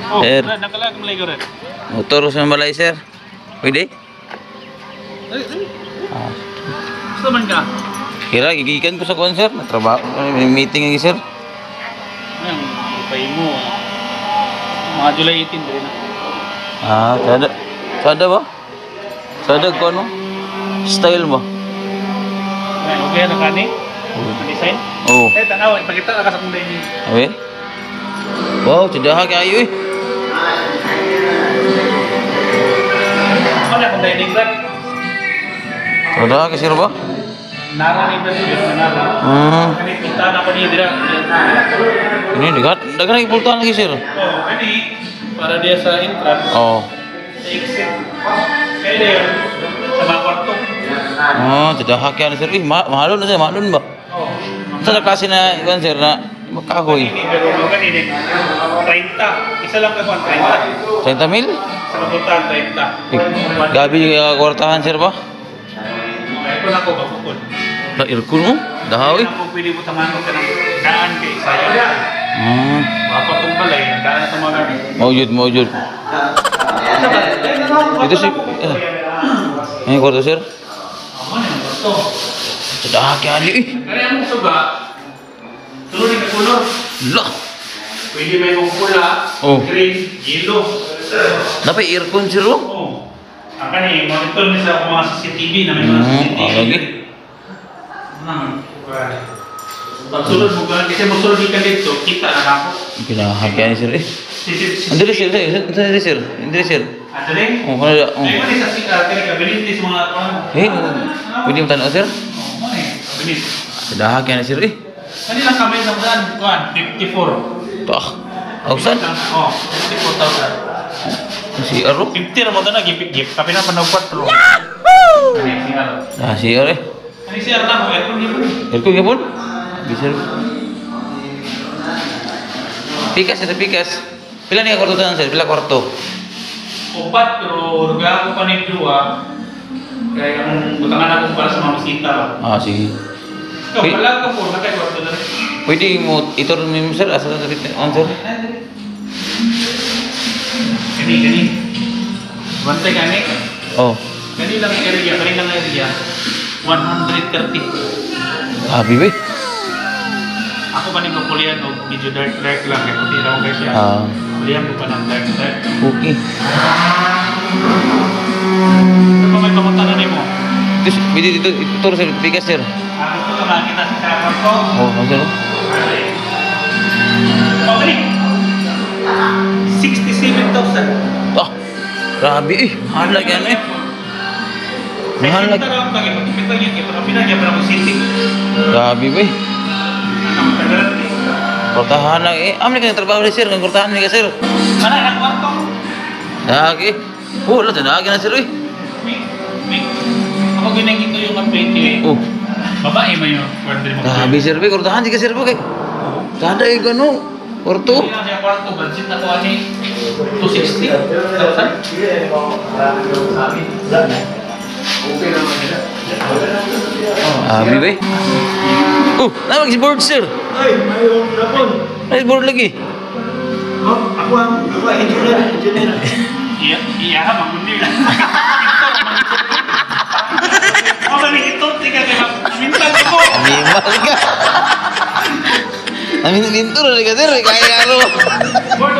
Oh, Sir. Nakalag malay ko rin. Motor sa balay, sir. Pwede? Ah. Gusto man ka? Kira, gigikan ko sa kuwan, sir. Natrabaho. May meeting lagi, sir. Ayun, pay mo. Mga July 18 din na. Ah, sada. Sada ba? Sada ko ano? Style mo. Ay, okay na kani? Ang design? Oh. Eh, tanaw, ipakita ka sa kong dining. Okay. Wow, tidaha kayo eh. Wala akong dining rack. Tidaha ka, sir ba? Nara ni Brad, yun, nara. Kani, puntahan ako ni Dira. Ini dekat, dekat lagi pultahan lagi, sir. Oh, kani, para dia sa entrance, sa exit. Kaya na yun, sa mga kwarto. Oh, tidaha kaya sir. Eh, mahalon na sir, mahalon ba? Oh. Sa klase na, kuwan, sir, na kahoy. Kani, pero kani din, 30. Isa lang ka kuwan, 30. 30 mil? Sa kapuntahan, 30. Eh, gabi yung kwartahan, sir ba? Aircon ako, bakukod. Na aircon mo? Dahaw eh. Ako pwede mo tamaan ko ka ng daan kay sayang. Mapatong balay, daan na sa mga gamit. Maujud, maujud. Ito si... Eh, kwarto, sir? Ako na yung kwarto. Tidaha kaya eh. Kaya ang suga, tulog ka kulor. Lah! Pwede may mong pula, green, yellow. Dapat aircon, sir, oh. Oo. Ang kani, monitor ni sa mga CCTV na may mga CCTV. Lagi. Pagsulod mo ba, kasi mosulod ka dito, kita na ako. Kinahagyan ni sir eh. CCTV. Andiri sir, andiri sir, andiri sir. Andiri? Oh, kana oh. Ay, mo sa kani kabinet sa mga ano. Eh, pwede mo tanaw, sir? Oh, mo ni kabinet. Kinahagyan ni sir eh. Kani lang kami sa daan, kuan, 54. Tah. Ausan? Oh, 54,000. Si Aro? 50 ra mo tanan gipit gip, tapi na panag 4. Yahoo! Kani CR. Ah, si Aro eh. Kani CR lang, aircon gyud. Aircon gyud. Bisa. Pikas ito, pikas. Pila niya kwarto tanan, sir? Pila kwarto? Upat, pero nagawa ko pa ni dua. Kaya ang butangan ako para sa mga bisita. Ah, sige. Ikaw, wala ka po, nakay kwarto na rin. Pwede mo itur mo, sir? Asa sa on, sir? Gani, gani. Bantay gani. Oh. Gani lang ang area, gani lang ang area. 130. Ah, bibi. Ako pa ni kapulian og medyo dark dark lang kay puti ra ko siya. Ah. Pulian ko pa ng dark dark. Okay. Ano may pamunta na nimo? Ito, pwede dito, itur, sir, pikas, sir. Ah, gusto ka makita sa kwarto? Oh, sir. Oh, gani. 67,000. Ah, grabe eh. Mahal lagi ano eh. Mahal lagi. Grabe ba eh. Kortahan lang eh. Amin ka ng trabaho ni sir. Ang kortahan ni ka, sir. Mana ang kwarto? Lagi. Oh, wala. Tinagi na, sir eh. Ako ginagito yung update eh. Oh, Babae man yung kwarto mo. grabe, sir. Be. Kortahan di ka, sir. Kay. Sada eh, gano. Kwarto. Hindi lang siya kwarto. Budget na ko ani 260,000. Grabe ba eh. Oh, namag si board, sir. Ay, mayroong napon. Ay, board lagi. Oh, ako ang ako ang engineer, engineer. Iya, iya, magundi. Ako ba ito? Tika kay mintal ko. Animal ka. Amin mintur ka, sir. Kaya ano. Board